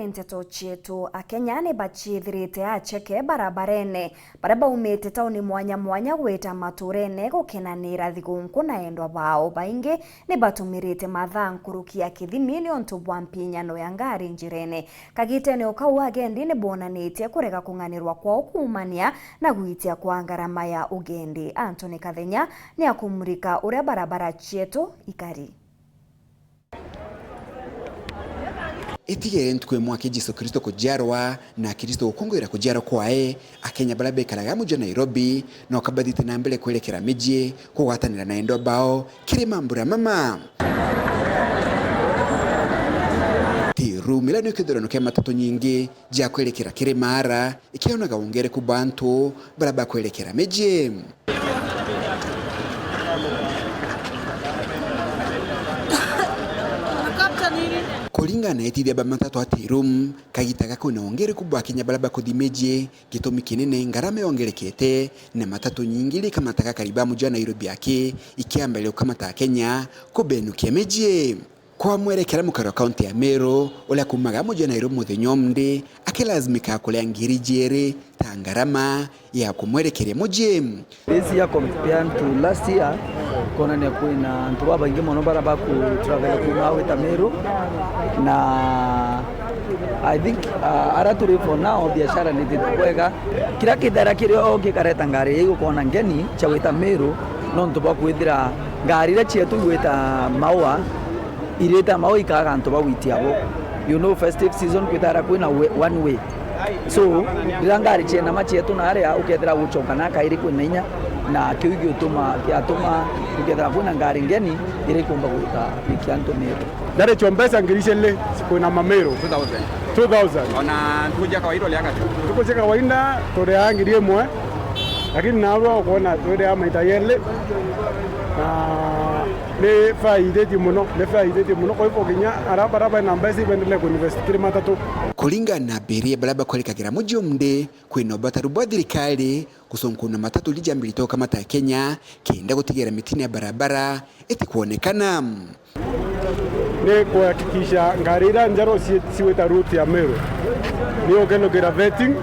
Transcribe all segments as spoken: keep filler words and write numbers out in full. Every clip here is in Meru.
Nteto cietu, Akenya ni baciithirite aceke barabarene, baria baumite tauni mwanya mwanya gwita maturene gukenanira thigukuu na endwa bao. Baingi ni batumirite mathaa nkuruki ya kithimi niuntu bwa mpinyano ya ngari njirene. Kagitene o kau, agendi ni bonanitie kurega kung'anirwa kwao kuumania na gwitia kwa ngarama ya ugendi. Anthony Kathenya ni akumurika uria barabara cietu ikari. Itigere ntuku imwe aki Jesu Kristo kujiarwa na Akristo gukungwira kujiarwa kwae, Akenya baria bekaraga muji wa Nairobi no kabathite na mbere kwerekera miji kugwatanira na endwa bao kiri mambura mama. Tea Room iria ni kithurano kia matatu nyingi ja kwerekera kiri maara, ikionaga wongereku bwa antu baria bakwerekera miji. Kuringana na etithia ba matatu a Tea Room, kagita gaka kwina wongereku bwa Akenya baria bakuthi miji, gitumi kinene ngarama yongerekete, na matatu nyingi iria ikamataga akari ba muji wa Nairobi aki ikiambiriria gukamata Akenya kubenukia miji. Kwa mwerekera mukari wa kaunti ya Meru, uria kuumaga muji wa Nairobi muthenya umwe, akilazimika kuria ngiri jiiri ta ngarama ya kumwerekeria muji. This year compared to last year, kwonania kwina antu babaingi mono baria baku travel kuuma gwita Meru, na I think, uh, aria turi for now, biashara ni ithiite bwega. Kiria kithera kiri o gikareta ngari igukona ngeni cia gwita Meru, nontu bwa kwithira ngari iria cietu igwita Maua irita mau ikaga antu ba gwitia bo. You know, festive season kwithaira kwina we-, one way. So, riria ngari cienama cietu naria, ukethira gucoka na kairi kwina inya, na kiu giutuma, kiatuma ukethira kwina ngari ngeni iria ikumba guta ikia antu Meru. Ndarechwa mbeca ngiri ijiri kwina Mameru. Two thousand. Two thousand. Ona ntuku cia kawaida uliaga atia? Ntuku cia kawaida turia ngiri imwe, lakini narua ukwona twiria maita yeli, na ni fare ithitie muno, ni fare ithitie muno. Kwa hivyo kinya ara bara bena mbeca ibendelee kuinvest kiri matatu. Kuringana na abiria baria bakurikagira muji umwe, kwina ubataru bwa thirikari gucunkuna matatu iria jambiritwe gukamata Kenya kenda gutigira mitino ya barabara itikwonekana. Ni kuhakikisha ngari iria njeru ci-, cigwita route ya Meru ni ukinugira vetting,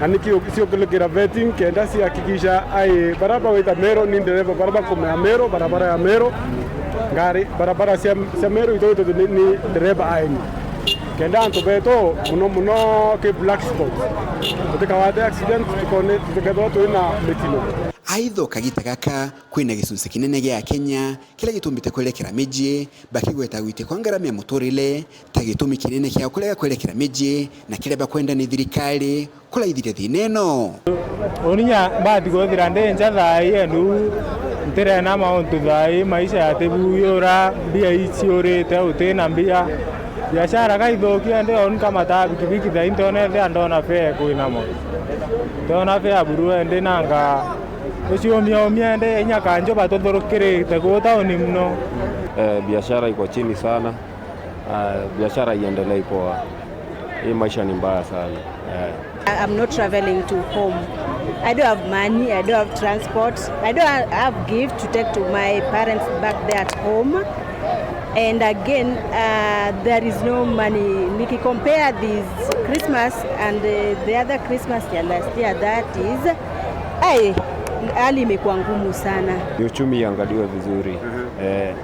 na ni ki-, ciukinugira vetting kenda cihakikisha ai baria bagwita Meru ni ndereba baria bakumea Meru, barabara ya Meru, ngari, barabara cia, cia Meru itwitwe ni, ni ndereba aeni, kenda antu betu muno muno ki black spot tutikawate accident, tukone, tutikethirwa twina mitino. Aitha, kagita gaka kwina gicunci kinene gia Akenya kiria gitumbite kwerekera miji, bakigweta gwitia kwa ngarama ya muturire ta gitumi kinene kia kurega kwerekera miji, na kiria bakwenda ni thirikari kuraithira thina ino. Uni nya mbati kwithira ndi nja thaa ii, endu ntirena mauntu thaa ii, maisha yatibuyura, mbia iciurite, utina mbia. Biashara kaithukia, ndi uni nkamataa pikipiki thaa ii, ntonethia ndona fare kwinamo. Ndona fare buru, endi nanga uciumia umia, ndi inya kanjo batuthurukirite kuu tauni muno. Eh, biashara iko chini sana. Ah, biashara iendelei poa. Hii maisha ni mbaya sana. Eh. I- I'm not traveling to home. I don't have money, I don't have transport. I don't ha- have gift to take to my parents back there at home. And again, uh, there is no money. Niki compare this Christmas and, uh, the other Christmas ya last year, that is, ai, hali imekuwa ngumu sana. Uchumi iangaliwe vizuri. Eh,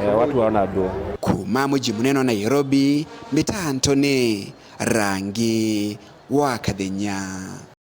eh, watu hawana do. Kuuma muji munene wa Nairobi, mbita Anthony Rangi wa Kathenya.